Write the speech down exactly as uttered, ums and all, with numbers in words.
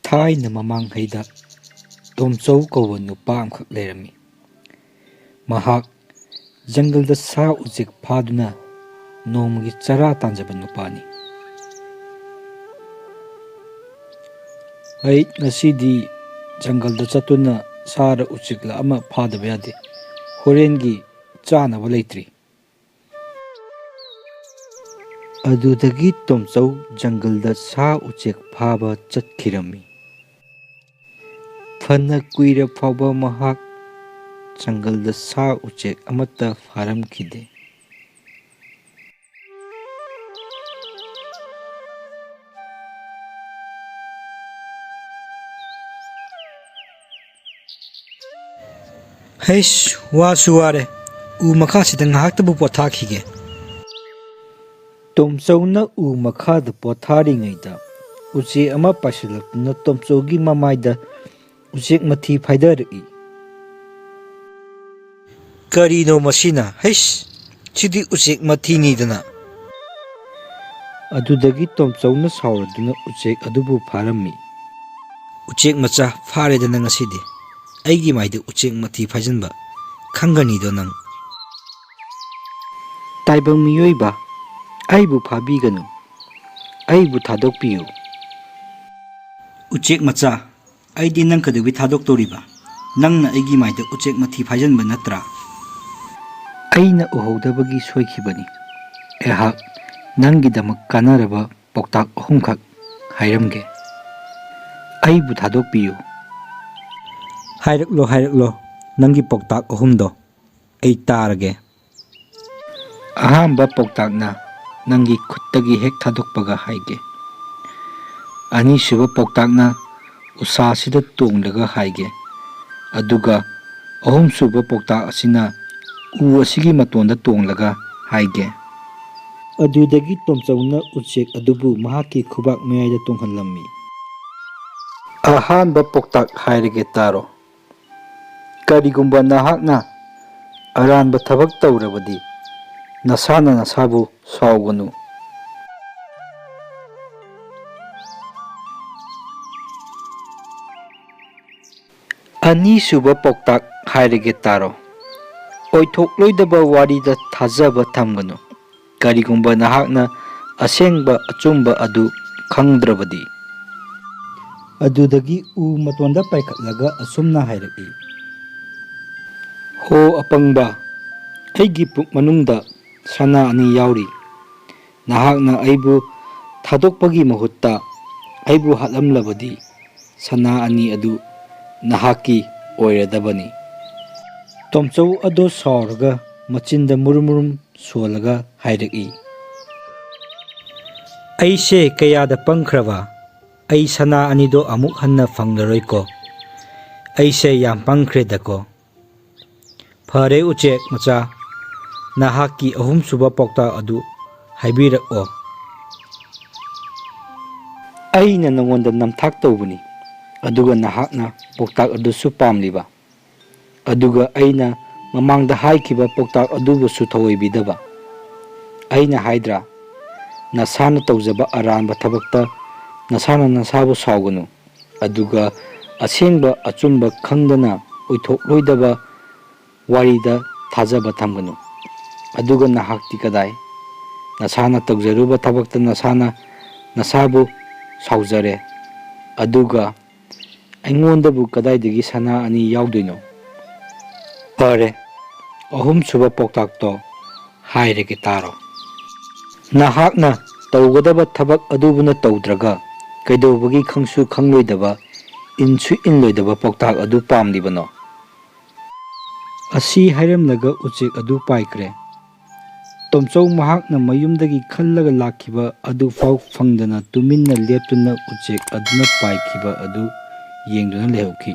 ꯊꯥꯏꯅ ꯃꯃꯥꯡꯉꯩꯗ ꯇꯣꯝꯆꯧ ꯀꯧꯕ ꯅꯨꯄꯥ ꯑꯃꯈꯛ ꯂꯩꯔꯝꯃꯤ꯫ ꯃꯍꯥꯛ ꯖꯪꯒꯜꯗ ꯁꯥ ꯎꯆꯦꯛ ꯐꯥꯗꯨꯅ ꯅꯣꯡꯃꯒꯤ ꯆꯔꯥ ꯇꯥꯟꯖꯕ ꯅꯨꯄꯥꯅꯤ꯫ "ꯑꯩ ꯉꯁꯤꯗꯤ ꯖꯪꯒꯜꯗ ꯆꯠꯇꯨꯅ ꯁꯥꯔ ꯎꯆꯦꯛꯂ ꯑꯃ ꯐꯥꯗꯕ ꯌꯥꯗꯦ꯫ ꯍꯣꯔꯦꯟꯒꯤ ꯆꯥꯅꯕ ꯂꯩꯇ꯭ꯔꯤ꯫" ꯑꯗꯨꯗꯒꯤ ꯇꯣꯝꯆꯧ ꯖꯪꯒꯜꯗ ꯁꯥ ꯎꯆꯦꯛ ꯐꯥꯕ ꯆꯠꯈꯤꯔꯝꯃꯤ꯫ ꯐꯅ ꯀꯨꯏꯔ ꯐꯥꯎꯕ ꯃꯍꯥꯛ ꯖꯪꯒꯜꯗ ꯁꯥ ꯎꯆꯦꯛ ꯑꯃꯠꯇ ꯐꯥꯔꯝꯈꯤꯗꯦ꯫ "ꯍꯩꯁ, ꯋꯥꯁꯨ ꯋꯥꯔꯦ꯫ ꯎ ꯃꯈꯥꯁꯤꯗ ꯉꯥꯏꯍꯥꯛꯇꯕꯨ ꯄꯣꯊꯥꯈꯤꯒꯦ꯫" ꯇꯣꯝꯆꯧꯅ ꯎ ꯃꯈꯥꯗ ꯄꯣꯊꯥꯔꯤꯉꯩꯗ ꯎꯆꯦꯛ ꯑꯃ ꯄꯥꯏꯁꯤꯜꯂꯛꯇꯨꯅ ꯇꯣꯝꯆꯧꯒꯤ ꯃꯃꯥꯏꯗ ꯎꯆꯦꯛ ꯃꯊꯤ ꯐꯥꯏꯗꯔꯛꯏ꯫ "ꯀꯔꯤꯅꯣ ꯃꯁꯤꯅ? ꯍꯩꯁ, ꯁꯤꯗꯤ ꯎꯆꯦꯛ ꯃꯊꯤꯅꯤꯗꯅ!" ꯑꯗꯨꯗꯒꯤ ꯇꯣꯝꯆꯧꯅ ꯁꯥꯎꯔꯗꯨꯅ ꯎꯆꯦꯛ ꯑꯗꯨꯕꯨ ꯐꯥꯔꯝꯃꯤ꯫ "ꯎꯆꯦꯛ ꯃꯆꯥ, ꯐꯥꯔꯦꯗꯅ ꯉꯁꯤꯗꯤ꯫ ꯑꯩꯒꯤ ꯃꯥꯏꯗ ꯎꯆꯦꯛ ꯃꯊꯤ ꯐꯥꯏꯖꯟꯕ ꯈꯪꯒꯅꯤꯗꯣ ꯅꯪ꯫" "ꯇꯥꯏꯕꯪ ꯃꯤꯑꯣꯏꯕ, ꯑꯩꯕꯨ ꯐꯥꯕꯤꯒꯅꯨ꯫ ꯑꯩꯕꯨ ꯊꯥꯗꯣꯛꯄꯤꯌꯨ꯫" "ꯎꯆꯦꯛ ꯃꯆꯥ, ꯑꯩꯗꯤ ꯅꯪ ꯀꯩꯗꯧꯕꯩ ꯊꯥꯗꯣꯛꯇꯧꯔꯤꯕ? ꯅꯪꯅ ꯑꯩꯒꯤ ꯃꯥꯏꯗ ꯎꯆꯦꯛ ꯃꯊꯤ ꯐꯥꯏꯖꯟꯕ ꯅꯠꯇ꯭ꯔꯥ?" "ꯑꯩꯅ ꯎꯍꯧꯗꯕꯒꯤ ꯁꯣꯏꯈꯤꯕꯅꯤ꯫ ꯑꯩꯍꯥꯛ ꯅꯪꯒꯤꯗꯃꯛ ꯀꯥꯟꯅꯔꯕ ꯄꯥꯎꯇꯥꯛ ꯑꯍꯨꯝꯈꯛ ꯍꯥꯏꯔꯝꯒꯦ꯫ ꯑꯩꯕꯨ ꯊꯥꯗꯣꯛꯄꯤꯌꯨ꯫" "ꯍꯥꯏꯔꯛꯂꯣ, ꯍꯥꯏꯔꯛꯂꯣ, ꯅꯪꯒꯤ ꯄꯥꯎꯇꯥꯛ ꯑꯍꯨꯝꯗꯣ꯫ ꯑꯩ ꯇꯥꯔꯒꯦ꯫" "ꯑꯍꯥꯟꯕ ꯄꯥꯎꯇꯥꯛꯅ ꯅꯪꯒꯤ ꯈꯨꯠꯇꯒꯤ ꯍꯦꯛ ꯊꯥꯗꯣꯛꯄꯒ ꯍꯥꯏꯒꯦ꯫ ꯑꯅꯤꯁꯨꯕ ꯄꯥꯎꯇꯥꯛꯅ ꯎꯁꯥꯁꯤꯗ ꯇꯣꯡꯂꯒ ꯍꯥꯏꯒꯦ꯫ ꯑꯗꯨꯒ ꯑꯍꯨꯝꯁꯨꯕ ꯄꯥꯎꯇꯥꯛ ꯑꯁꯤꯅ ꯎ ꯑꯁꯤꯒꯤ ꯃꯇꯣꯟꯗ ꯇꯣꯡꯂꯒ ꯍꯥꯏꯒꯦ꯫" ꯑꯗꯨꯗꯒꯤ ꯇꯣꯝꯆꯧꯅ ꯎꯆꯦꯛ ꯑꯗꯨꯕꯨ ꯃꯍꯥꯛꯀꯤ ꯈꯨꯕꯥꯛ ꯃꯌꯥꯏꯗ ꯇꯣꯡꯍꯜꯂꯝꯃꯤ꯫ "ꯑꯍꯥꯟꯕ ꯄꯥꯎꯇꯥꯛ ꯍꯥꯏꯔꯒꯦ ꯇꯥꯔꯣ꯫ ꯀꯔꯤꯒꯨꯝꯕ ꯅꯍꯥꯛꯅ ꯑꯔꯥꯟꯕ ꯊꯕꯛ ꯇꯧꯔꯕꯗꯤ, ꯅꯁꯥꯅ ꯅꯁꯥꯕꯨ ꯁꯥꯎꯒꯅꯨ꯫" ꯑꯅꯤꯁꯨꯕ ꯄꯥꯎꯇꯥꯛ ꯍꯥꯏꯔꯒꯦ ꯇꯥꯔꯣ꯫ ꯑꯣꯏꯊꯣꯛꯂꯣꯏꯗꯕ ꯋꯥꯔꯤꯗ ꯊꯥꯖꯕ ꯊꯝꯒꯅꯨ, ꯀꯔꯤꯒꯨꯝꯕ ꯅꯍꯥꯛꯅ ꯑꯁꯦꯡꯕ ꯑꯆꯨꯝꯕ ꯑꯗꯨ ꯈꯪꯗ꯭ꯔꯕꯗꯤ꯫ ꯑꯗꯨꯗꯒꯤ ꯎ ꯃꯇꯣꯟꯗ ꯄꯥꯏꯈꯠꯂꯒ ꯑꯁꯨꯝꯅ ꯍꯥꯏꯔꯛꯏ, "ꯍꯣ ꯑꯄꯪꯕ, ꯑꯩꯒꯤ ꯄꯨꯛ ꯃꯅꯨꯡꯗ ꯁꯅꯥ ꯑꯅꯤ ꯌꯥꯎꯔꯤ꯫ ꯅꯍꯥꯛꯅ ꯑꯩꯕꯨ ꯊꯥꯗꯣꯛꯄꯒꯤ ꯃꯍꯨꯠꯇ ꯑꯩꯕꯨ ꯍꯥꯠꯂꯝꯂꯕꯗꯤ ꯁꯅꯥ ꯑꯅꯤ ꯑꯗꯨ ꯅꯍꯥꯛꯀꯤ ꯑꯣꯏꯔꯗꯕꯅꯤ꯫" ꯇꯣꯝꯆꯧ ꯑꯗꯣ ꯁꯥꯎꯔꯒ ꯃꯆꯤꯟꯗ ꯃꯨꯔꯨꯝ ꯃꯨꯔꯨꯝ ꯁꯣꯜꯂꯒ ꯍꯥꯏꯔꯛꯏ, "ꯑꯩꯁꯦ ꯀꯌꯥꯗ ꯄꯪꯈ꯭ꯔꯕ! ꯑꯩ ꯁꯅꯥ ꯑꯅꯤꯗꯣ ꯑꯃꯨꯛ ꯍꯟꯅ ꯐꯪꯂꯔꯣꯏꯀꯣ꯫ ꯑꯩꯁꯦ ꯌꯥꯝ ꯄꯪꯈ꯭ꯔꯦꯗꯀꯣ꯫ ꯐꯔꯦ ꯎꯆꯦꯛ ꯃꯆꯥ, ꯅꯍꯥꯛꯀꯤ ꯑꯍꯨꯝꯁꯨꯕ ꯄꯥꯎꯇꯥꯛ ꯑꯗꯨ ꯍꯥꯏꯕꯤꯔꯛꯑꯣ꯫" "ꯑꯩꯅ ꯅꯉꯣꯟꯗ ꯅꯝꯊꯥꯛ ꯇꯧꯕꯅꯤ, ꯑꯗꯨꯒ ꯅꯍꯥꯛꯅ ꯄꯥꯎꯇꯥꯛ ꯑꯗꯨꯁꯨ ꯄꯥꯝꯂꯤꯕ, ꯑꯗꯨꯒ ꯑꯩꯅ ꯃꯃꯥꯡꯗ ꯍꯥꯏꯈꯤꯕ ꯄꯥꯎꯇꯥꯛ ꯑꯗꯨꯕꯨꯁꯨ ꯊꯧꯑꯣꯏꯕꯤꯗꯕ꯫ ꯑꯩꯅ ꯍꯥꯏꯗ꯭ꯔꯥ, ꯅꯁꯥꯅ ꯇꯧꯖꯕ ꯑꯔꯥꯟꯕ ꯊꯕꯛꯇ ꯅꯁꯥꯅ ꯅꯁꯥꯕꯨ ꯁꯥꯎꯒꯅꯨ, ꯑꯗꯨꯒ ꯑꯁꯦꯡꯕ ꯑꯆꯨꯝꯕ ꯈꯪꯗꯅ ꯑꯣꯏꯊꯣꯛꯂꯣꯏꯗꯕ ꯋꯥꯔꯤꯗ ꯊꯥꯖꯕ ꯊꯝꯒꯅꯨ꯫ ꯑꯗꯨꯒ ꯅꯍꯥꯛꯇꯤ ꯀꯗꯥꯏ? ꯅꯁꯥꯅ ꯇꯧꯖꯔꯨꯕ ꯊꯕꯛꯇ ꯅꯁꯥꯅ ꯅꯁꯥꯕꯨ ꯁꯥꯎꯖꯔꯦ, ꯑꯗꯨꯒ ꯑꯩꯉꯣꯟꯗꯕꯨ ꯀꯗꯥꯏꯗꯒꯤ ꯁꯅꯥ ꯑꯅꯤ ꯌꯥꯎꯗꯣꯏꯅꯣ? ꯐꯔꯦ, ꯑꯍꯨꯝꯁꯨꯕ ꯄꯥꯎꯇꯥꯛꯇꯣ ꯍꯥꯏꯔꯒꯦ ꯇꯥꯔꯣ꯫ ꯅꯍꯥꯛꯅ ꯇꯧꯒꯗꯕ ꯊꯕꯛ ꯑꯗꯨꯕꯨꯅ ꯇꯧꯗ꯭ꯔꯒ ꯀꯩꯗꯧꯕꯒꯤ ꯈꯪꯁꯨ ꯈꯪꯂꯣꯏꯗꯕ, ꯏꯟꯁꯨ ꯏꯟꯂꯣꯏꯗꯕ ꯄꯥꯎꯇꯥꯛ ꯑꯗꯨ ꯄꯥꯝꯂꯤꯕꯅꯣ?" ꯑꯁꯤ ꯍꯥꯏꯔꯝꯂꯒ ꯎꯆꯦꯛ ꯑꯗꯨ ꯄꯥꯏꯈ꯭ꯔꯦ꯫ ꯇꯣꯝꯆꯧ ꯃꯍꯥꯛꯅ ꯃꯌꯨꯝꯗꯒꯤ ꯈꯜꯂꯒ ꯂꯥꯛꯈꯤꯕ ꯑꯗꯨꯐꯥꯎ ꯐꯪꯗꯅ ꯇꯨꯃꯤꯟꯅ ꯂꯦꯞꯇꯨꯅ ꯎꯆꯦꯛ ꯑꯗꯨꯅ ꯄꯥꯏꯈꯤꯕ ꯑꯗꯨ ꯌꯦꯡꯗꯨꯅ ꯂꯩꯍꯧꯈꯤ꯫